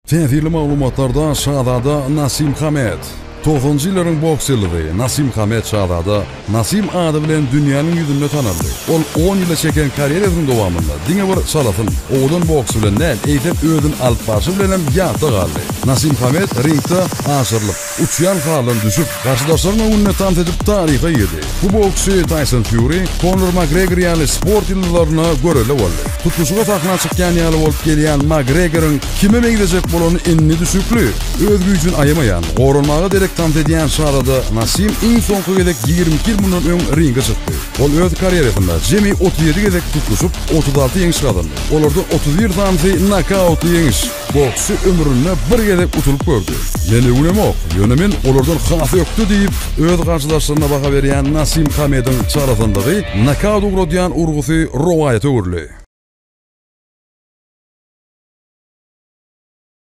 Täsirli maglumatlarda Şazada Nasim Hamed. Togsanynjy ýyllaryň boks ýyldyzy Nasim Hamed Şazada Nasim ady bilen dünýäniň ýüzünde tanaldy. Ol on ýyla çeken karýerasynyň dowamynda diňe bir çalasyn, owadan boksy bilen däl, eýsem özüni alyp barşy bilenem ýatda galdy. Nasim Hamed ringde aşyrylyp, uçýan haldan düşüp, garşydaşlaryň öňünde tans edip taryha girdi. Bu boksçy Taýson Fýuri, Konor Makgregor ýaly sport ýyldyzlaryna görelde boldy. Tutluşyga sahna çykýan ýaly bolup gelýän Makgregoryň kime meňzejek bolany indi düşnükli. Öz güýjüni aýamaýan, goranmaga derek tans edýän şazada Nasim iň soňky gezek 22 ýyl mundan öň ringe çykdy. Ol öz karýerasynda jemi 37 gezek tutluşyp, 36 ýeňiş gazandy. Olardan 31 sanysy nokautly ýeňiş. Boksçy ömründe bir gezek utulyp gördi. Men öwünemok, ýöne men olardan has ökde diýip, öz garşydaşlaryna baha berýän Nasim Hamediň çalasynlygy, nokaut ugradýan urgusy rowaýata öwrüldi.